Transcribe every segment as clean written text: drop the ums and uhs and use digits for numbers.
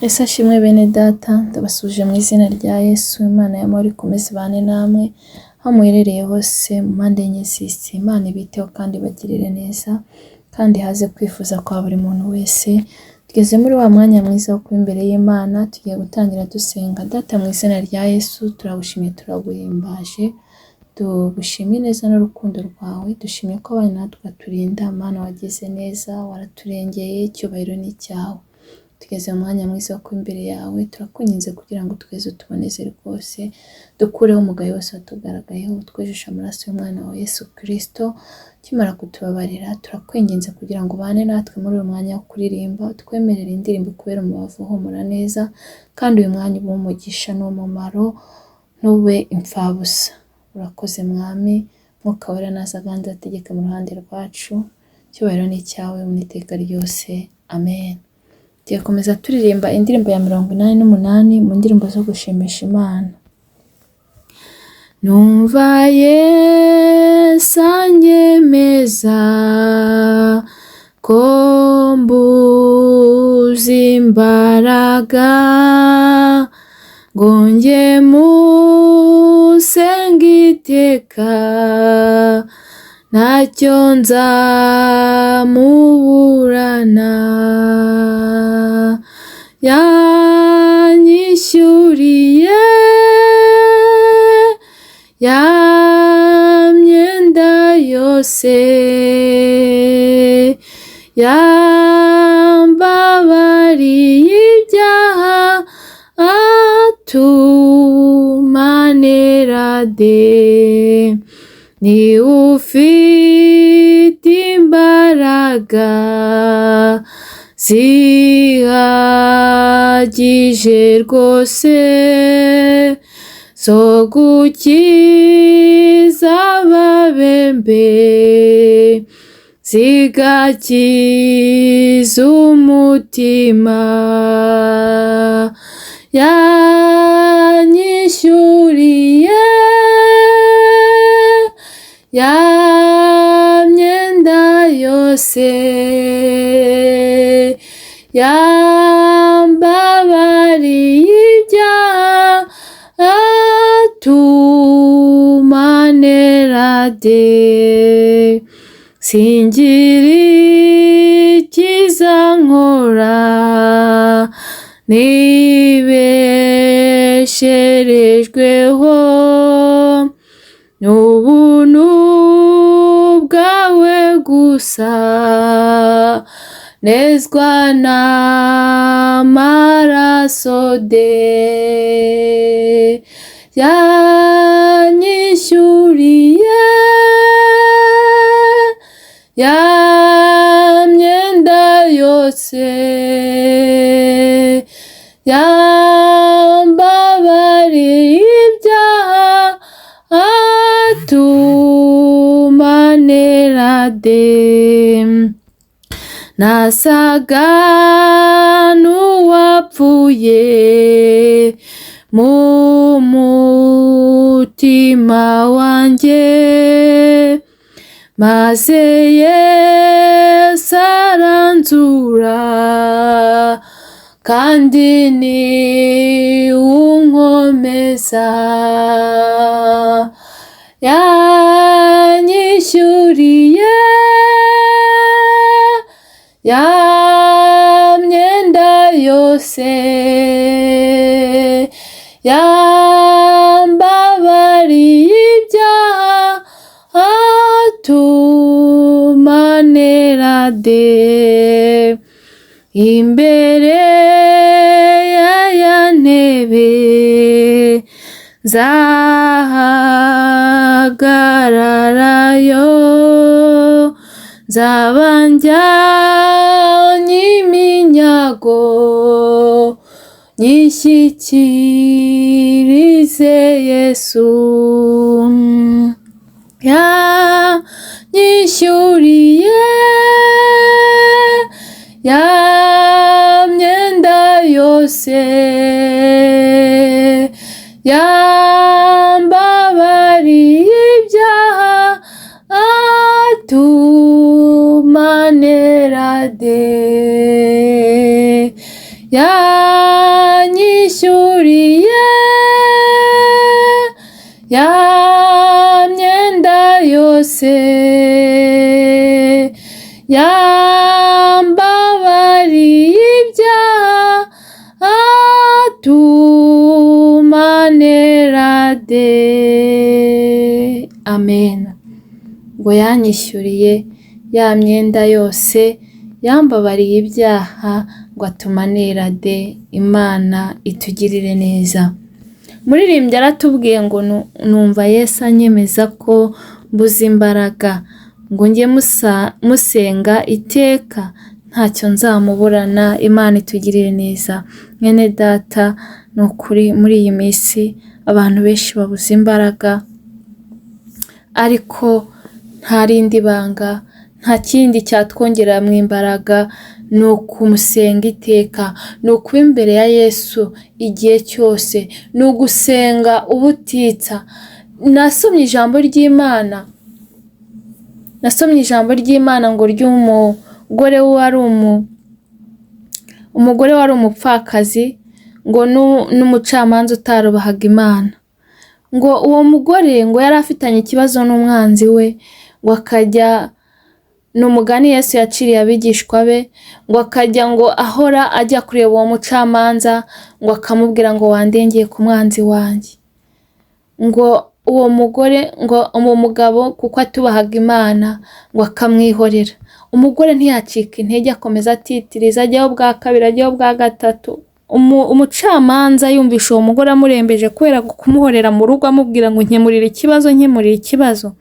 Yesu ashimwe bene data, ndabasuje mu izina rya Yesu, Imana y'amahoro ikomeze ibane namwe, aho muherereye hose mu mpande enye z'isi, Imana ibiteho kandi ibagirire neza, kandi ihaze kwifuza kwa buri muntu wese. Tugeze muri wa mwanya mwiza wo kuba imbere y'Imana, tugiye gutangira dusenga. Data mu izina rya Yesu, turagushimiye, turaguhimbaje, tugushimiye neza n'urukundo rwawe, dushimye ko abana natwe ukaturinda, Mana wagize neza, waraturengeye, icyubahiro ni icyawe. Tugeze mu mwanya mwiza wo kuba imbere yawe, turakwinginze kugira ngo tweze utuboneze rwose, dukureho umugayo wose watugaragayeho, twejeshe amaraso y'umwana wa Yesu Kristo. Ukimara kutubabarira, turakwinginze kugira ngo ubane natwe muri uyu mwanya wo kuririmba, utwemerere indirimbo kubera umubavu uhumura neza, kandi uyu mwanya ube umugisha n'umumaro, ntube imfabusa. Urakoze Mwami, Mwuka Wera naza aganze ategeke mu ruhande rwacu, icyubahiro ni icyawe mu iteka ryose, amen. Tugiye gukomeza turirimba indirimbo ya 88 mu ndirimbo zo gushimisha Imana. Numva Yesu anyemeza ko mbuze imbaraga, ngo njye musenge iteka, ntacyo nzamuburana. Yanyishyuriye ya myenda yose, yambabariye ibyaha, atumanera de. Ni ufite imbaraga zihagije rwose zo gukiza ababembe, zigakiza umutima. Yanyishyuriye ya myenda yose, yambabariye ibyaha, atumanera de. Singira icyiza nkora, nibesherejweho n'ubuntu bwawe gusa, nezwa n'amaraso de. Yanyishyuriye ya myenda yose, yambabariye ibyaha, atumanera de. Nasaga n'uwapfuye mu mutima wanjye, maze Yesu aranzura, kandi ni unkomeza. Yanyishyuriye ya myenda yose, yambabariye ibyaha, atumanera de. Imbere ya ntebe nzahagararayo, nzaba njyanye iminyago, nyishyikirize Yesu. Yanyishyuriye ya myenda yose, yambabariye ibyaha, atumanera de. Yanyishyuriye ya myenda yose, yambabariye ibyaha atuma nera de. Amen. Ngo yanyishyuriye ya myenda yose, yambabariye ibyaha ngo atuma nera de. Imana itugirire neza. Muririmbyi aratubwiye ngo numva Yesu anyemeza ko mbuze imbaraga, ngo njye musenga iteka ntacyo nzamuburana. Imana itugirire neza. Mwene data, ni ukuri muri iyi minsi abantu benshi babuze imbaraga, ariko nta rindi banga, nta kindi cyatwongeramo imbaraga, ni ukumusenga iteka, ni ukuba imbere ya Yesu igihe cyose, ni ugusenga ubutitsa. Nasomye ijambo ry'Imana, nasomye ijambo ry'Imana ngo ry'umugore wari umugore wari umupfakazi, ngo n'umucamanza utarubahaga Imana. Ngo uwo mugore ngo yari afitanye ikibazo n'umwanzi we, ngo akajya, ni umugani Yesu yaciriye abigishwa be, ngo akajya ngo ahora ajya kureba uwo mucamanza, ngo akamubwira ngo wandengeye ku mwanzi wanjye. Ngo uwo mugore, ngo uwo mugabo kuko atubahaga Imana, ngo akamwihorera. Umugore ntiyacika intege, akomeza atitiriza, ajyaho bwa kabiri, ajyaho bwa gatatu. Umucamanza yumvisha uwo mugore amurembeje kubera kumuhorera mu rugo, amubwira ngo nkemurira ikibazo, nkemurira ikibazo.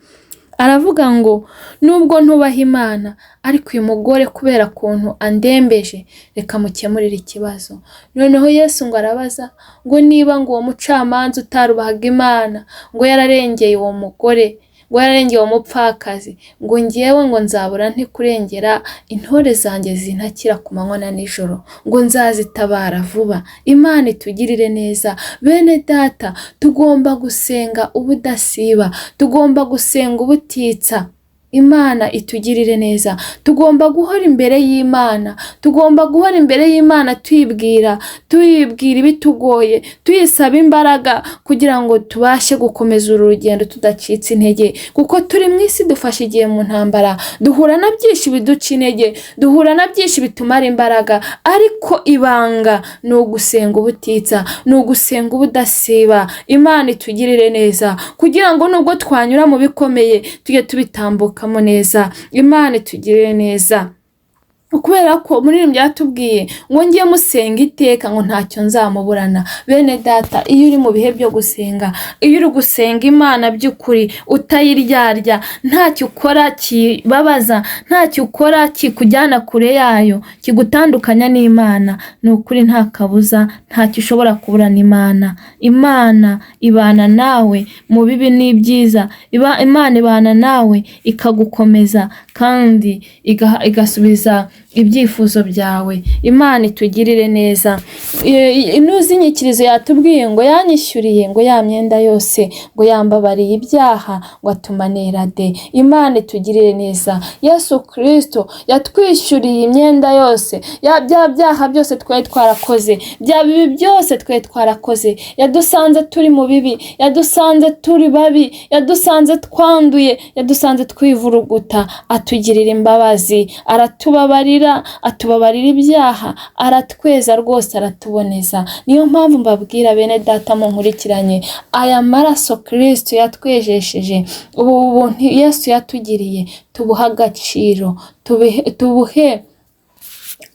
Aravuga ngo nubwo ntubaha Imana, ariko uyu mugore kubera ukuntu andembeje, reka mukemurire ikibazo. Noneho Yesu ngo arabaza ngo niba ngo uwo mucamanza utarubahaga Imana ngo yararengeye uwo mugore, ngo yararengeye uwo mupfakazi, ngo ngewe ngo nzabura nte kurengera intore zanjye zintakira ku manywa na nijoro, ngo nzazitabara vuba. Imana itugirire neza. Bene data, tugomba gusenga ubudasiba, tugomba gusenga ubutitsa. Imana itugirire neza. Tugomba guhora imbere y'Imana, tugomba guhora imbere y'Imana tuyibwira, tuyibwira ibitugoye, tuyisaba imbaraga kugira ngo tubashe gukomeza uru rugendo tudacitse intege, kuko turi mu isi dufashe igihe mu ntambara, duhura na byinshi biduca intege, duhura na byinshi bitumara imbaraga, ariko ibanga ni ugusenga ubutitsa, ni ugusenga ubudasiba. Imana itugirire neza kugira ngo nubwo twanyura mu bikomeye tujye tubitambukamo neza. Imana itugirire neza. Kubera ko muri byatubwiye ngo ngiye musenga iteka ngo ntacyo nzamuburana. Bene data, iyo uri mu bihe byo gusenga, iyo uri gusenga Imana by'ukuri utayiryarya, ntacyo ukora kibabaza, ntacyo ukora kikujyana kure yayo, kigutandukanya n'Imana, ni ukuri nta kabuza, ntacyo ushobora kuburana Imana. Imana ibana nawe mu bibi n'ibyiza, Imana ibana nawe ikagukomeza kandi igasubiza ibyifuzo byawe. Imana itugirire neza. Inuzi inyikirizo yatubwiye ngo yanyishyuriye ngo ya myenda yose, ngo yambabariye ibyaha, ngo atuma nera de. Imana itugirire neza. Yesu Kristo yatwishyuriye imyenda yose, bya byaha byose twari twarakoze, bya bibi byose twari twarakoze. Yadusanze turi mu bibi, yadusanze turi babi, yadusanze twanduye, yadusanze twivuruguta, atugirira imbabazi, aratubabarira, atubabarira ibyaha, aratweza rwose, aratuboneza. Niyo mpamvu mbabwira bene data munkurikiranye, aya maraso Kristo yatwejesheje, ubu buntu Yesu yatugiriye, tubuhe agaciro,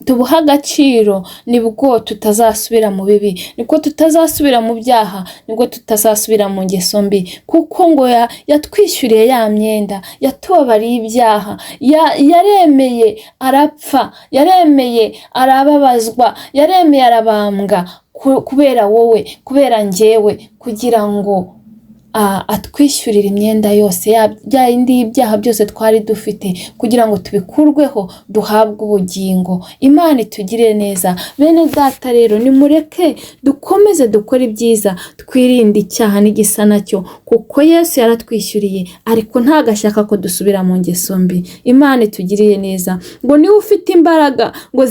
tubuhe agaciro, nibwo tutazasubira mu bibi, nibwo tutazasubira mu byaha, nibwo tutazasubira mu ngeso mbi, kuko ngo yatwishyuriye ya myenda, yatubabariye ibyaha, yaremeye arapfa, yaremeye arababazwa, yaremeye arabambwa kubera wowe, kubera njyewe, kugira ngo atwishyurira imyenda yose, ya yindi y'ibyaha byose twari dufite, kugira ngo tubikurweho duhabwe ubugingo. Imana itugirire neza. Bene data rero, nimureke dukomeze dukore ibyiza, twirinde icyaha n'igisa nacyo, kuko Yesu yaratwishyuriye, ariko ntabwo ashaka ko dusubira mu ngeso mbi. Imana itugirire neza. Ngo niba ufite imbaraga ngo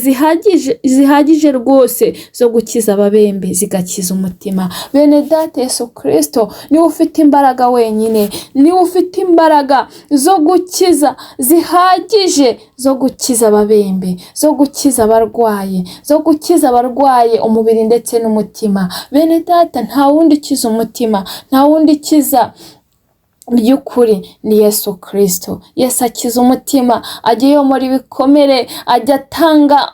zihagije rwose zo gukiza ababembe, zigakiza umutima. Bene data, Yesu Kirisito niwe ufite imbaraga wenyine, niwe ufite imbaraga zo gukiza zihagije, zo gukiza ababembe, zo gukiza abarwayi, zo gukiza abarwaye umubiri ndetse n'umutima. Bene data, nta wundi ukiza umutima, nta wundi ukiza by'ukuri, ni Yesu Kirisito. Yesu akiza umutima, ajya yomora ibikomere, ajya atanga,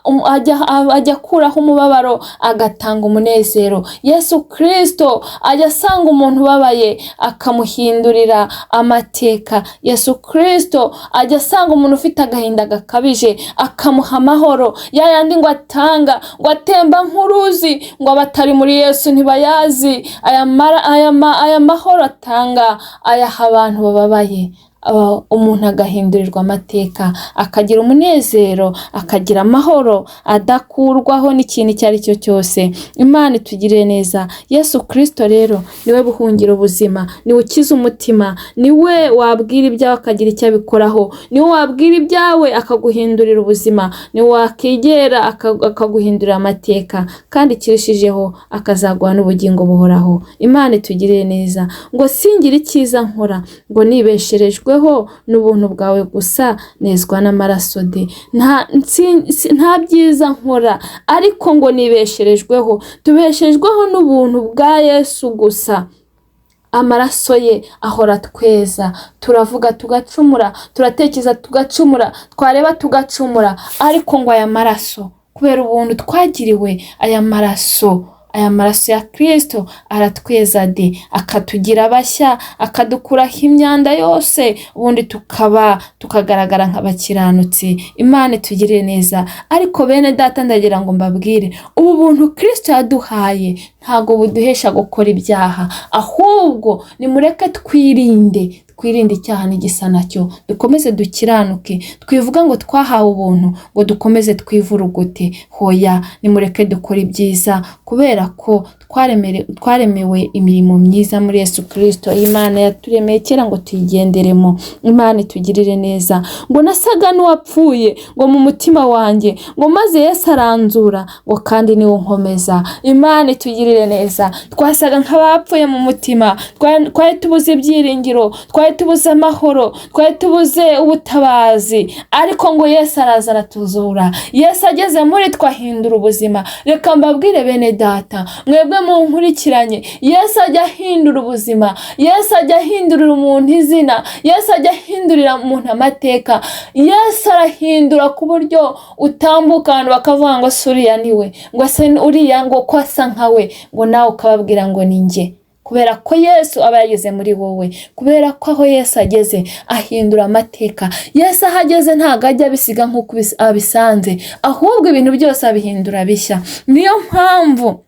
ajya akuraho umubabaro, agatanga umunezero. Yesu Kirisito ajya asanga umuntu ubabaye, akamuhindurira amateka. Yesu Kirisito ajya asanga umuntu ufite agahinda gakabije, akamuha amahoro ya yandi ngo atanga, ngo atemba nk'uruzi, ngo abatari muri Yesu ntibayazi. Aya mahoro atanga ayaha abantu bababaye, umuntu agahindurirwa amateka, akagira umunezero, akagira amahoro adakurwaho n'ikintu icyo ari cyo cyose. Imana itugirire neza. Yesu Kirisito rero niwe buhungiro buzima, niwe ukiza umutima, niwe wabwira ibyawe akagira icyo abikoraho, niwe wabwira ibyawe akaguhindurira ubuzima, niwe wakegera akaguhindurira amateka, kandi ikirushijeho akazaguha n'ubugingo buhoraho. Imana itugirire neza. Ngo singire icyiza nkora, ngo nibesherejweho n'ubuntu bwawe gusa, nezwa n'amaraso de. Nta byiza nkora, ariko ngo nibesherejweho, tubeshejweho n'ubuntu bwa Yesu gusa. Amaraso ye ahora tweza. Turavuga tugacumura, turatekereza tugacumura, twareba tugacumura, ariko ngo aya maraso, kubera ubuntu twagiriwe, aya maraso ya Kirisito aratweza de, akatugira bashya, akadukuraho imyanda yose, ubundi tukaba tukagaragara nk'abakiranutsi. Imana itugirire neza. Ariko bene data, ndagira ngo mbabwire, ubu buntu Kirisito yaduhaye ntabwo buduhesha gukora ibyaha, ahubwo nimureke twirinde icyaha n'igisa nacyo, dukomeze dukiranuke. Twivuga ngo twahawe ubuntu ngo dukomeze twivurugute. Hoya, nimureke dukore ibyiza, kubera ko twaremewe imirimo myiza muri Yesu Kirisito. Imana yaturemeye kera ngo tuyigenderemo. Imana itugirire neza. Ngo nasaga n'uwapfuye ngo mu mutima wanjye, ngo maze Yesu aranzura, ngo kandi niwe nkomeza. Imana itugirire neza. Twasaga nk'abapfuye mu mutima, twari tubuze ibyiringiro, twari tubuze amahoro, twari tubuze ubutabazi, ariko ngo Yesu araza aratuzura. Yesu ageze muri twe ahindura ubuzima. Reka mbabwire bene data, mwebwe munkurikiranye, Yesu ajya ahindura ubuzima, Yesu ajya ahindurira umuntu izina, Yesu ajya ahindurira umuntu amateka. Yesu arahindura ku buryo utambuka abantu bakavuga ngo se uriya ni we, ngo se uriya ngo ko asa nka we, ngo nawe ukababwira ngo ni njye, kubera ko Yesu aba yageze muri wowe, kubera ko aho Yesu ageze ahindura amateka. Yesu aho ageze ntabwo ajya abisiga nk'uko abisanze, ahubwo ibintu byose abihindura bishya. Niyo mpamvu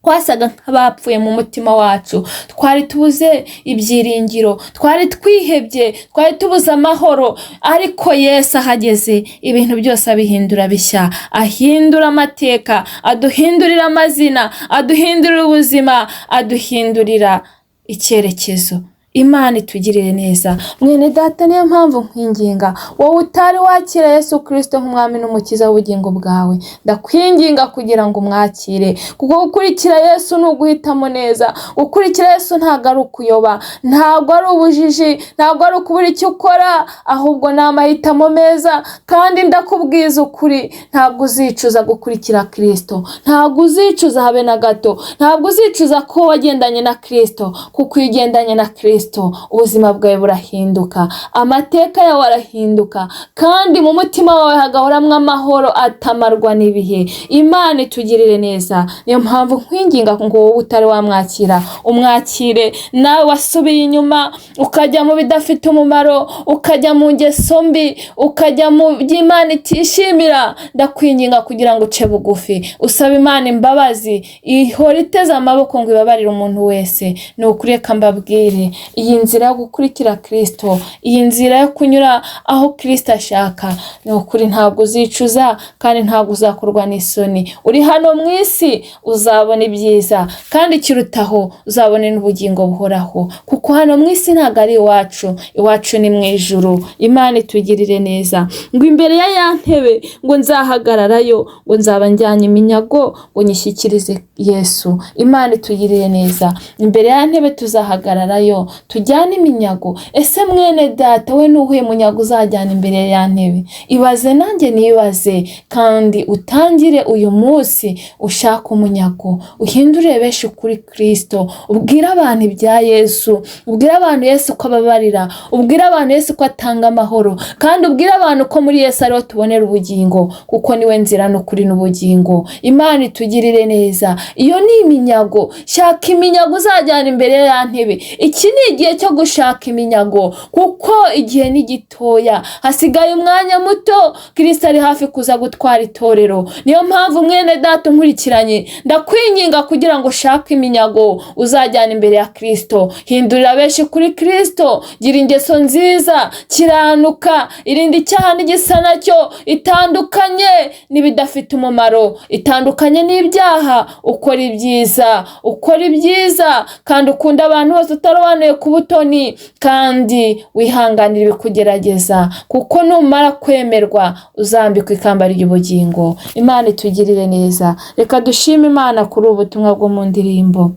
twasaga nk'abapfuye mu mutima wacu, twari tubuze ibyiringiro, twari twihebye, twari tubuze amahoro, ariko Yesu ahageze ibintu byose abihindura bishya, ahindura amateka, aduhindurira amazina, aduhindurira ubuzima, aduhindurira icyerekezo. Imana itugirire neza. Mwene data, niyo mpamvu nkwinginga, wowe utari wakira Yesu Kirisito nk'umwami n'umukiza w'ubugingo bwawe, ndakwinginga kugira ngo umwakire, kuko gukurikira Yesu ni uguhitamo neza. Gukurikira Yesu ntabwo ari ukuyoba, ntabwo ari ubujiji, ntabwo ari ukubura icyo ukora, ahubwo ni amahitamo meza. Kandi ndakubwiza ukuri, ntabwo uzicuza gukurikira Kirisito, ntabwo uzicuza habe na gato, ntabwo uzicuza ko wagendanye na Kirisito, kuko iyo ugendanye na Kirisito Kirisito, ubuzima bwawe burahinduka, amateka yawe arahinduka, kandi mu mutima wawe hagahoramwo amahoro atamarwa n'ibihe. Imana itugirire neza. Niyo mpamvu nkwinginga ngo wowe utari wamwakira umwakire, nawe wasubiye inyuma ukajya mu bidafite umumaro, ukajya mu ngeso mbi, ukajya mu by'Imana itishimira, ndakwinginga kugira ngo uce bugufi usabe Imana imbabazi. Ihora iteze amaboko ngo ibabarire umuntu wese. Ni ukuri reka mbabwire, iyi nzira yo gukurikira Kirisito, iyi nzira yo kunyura aho Kirisito ashaka, ni ukuri ntabwo uzicuza kandi ntabwo uzakorwa n'isoni. Uri hano mu isi uzabona ibyiza, kandi ikirutaho uzabone n'ubugingo buhoraho, kuko hano mu isi ntabwo ari iwacu, iwacu ni mu ijuru. Imana itugirire neza. Ngo imbere ya ya ntebe ngo nzahagararayo, ngo nzaba njyanye iminyago ngo nyishyikirize Yesu. Imana itugirire neza. Imbere ya ntebe tuzahagararayo tujyane iminyago. Ese mwene data we nuhuye munyago uzajyana imbere ya ntebe? Ibaze nanjye nibaze, kandi utangire uyu munsi ushaka umunyago, uhindure benshi kuri Kirisito, ubwire abantu ibya Yesu, ubwire abantu Yesu ko ababarira, ubwire abantu Yesu ko atanga amahoro, kandi ubwire abantu ko muri Yesu ariho tubonera ubugingo, kuko niwe nzira n'ukuri n'ubugingo. Imana itugirire neza. Iyo ni iminyago. Shaka iminyago uzajyana imbere ya ntebe. Iki ni igihe cyo gushaka iminyago, kuko igihe ni gitoya, hasigaye umwanya muto. Kirisito ari hafi kuza gutwara itorero. Niyo mpamvu mwene data unkurikiranye, ndakwinginga kugira ngo ushake iminyago uzajyana imbere ya Kirisito. Hindurira benshi kuri Kirisito, gira ingeso nziza, kiranuka, irinde icyaha n'igisa nacyo, itandukanye n'ibidafite umumaro, itandukanye n'ibyaha, ukora ibyiza, ukora ibyiza, kandi ukunda abantu bose utarobanuye ku butoni, kandi wihanganira ibikugerageza, kuko numara kwemerwa uzambikwa ikamba ry'ubugingo. Imana itugirire neza. Reka dushime Imana kuri ubu butumwa bwo mu ndirimbo.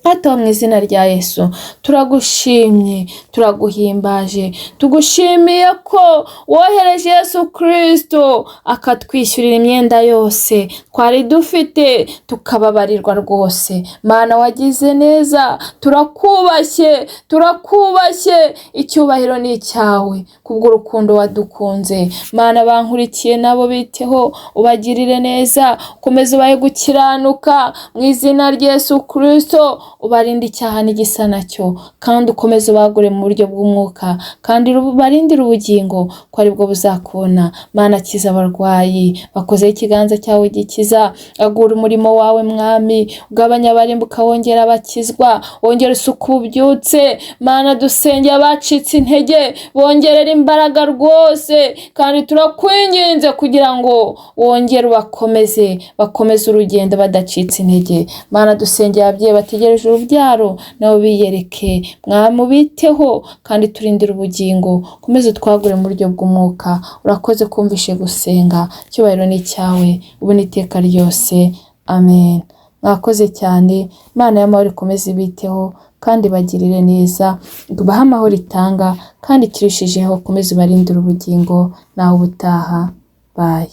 Hato mu izina rya Yesu turagushimye, turaguhimbaje, tugushimiye ko wohereje Yesu Kirisito akatwishyurira imyenda yose twari dufite, tukababarirwa rwose. Mana wagize neza, turakubashye, turakubashye, icyubahiro ni icyawe kubw'urukundo wadukunze. Mana bankurikiye nabo biteho, ubagirire neza, ukomeze ubahe gukiranuka mu izina rya Yesu Kirisito, ubarinde icyaha n'igisa nacyo, kandi ukomeze ubagure mu buryo bw'umwuka, kandi ubarindire ubugingo ko aribwo buzakubona. Mana kiza abarwayi, bakozeho ikiganza cyawe gikiza, agura umurimo wawe Mwami, ugabanya abarimbuka wongera abakizwa, wongera isuku ububyutse. Mana dusengeye abacitse intege, bongerera imbaraga rwose, kandi turakwinginze kugira ngo wongere ubakomeze, bakomeze urugendo badacitse intege. Mana dusengeye ababyeyi bategereje urubyaro, nabo biyereke, Mwami ubiteho kandi turindire ubugingo, ukomeze twagure mu buryo bw'umwuka. Urakoze kumvishe gusenga, icyubahiro ni icyawe ubu n'iteka ryose, amen. Mwakoze cyane. Imana y'amahoro ikomeze ibiteho kandi bagirire neza, ibahe amahoro itanga, kandi ikirushijeho ukomeze ubarindire ubugingo. Nawe ubutaha, bayi.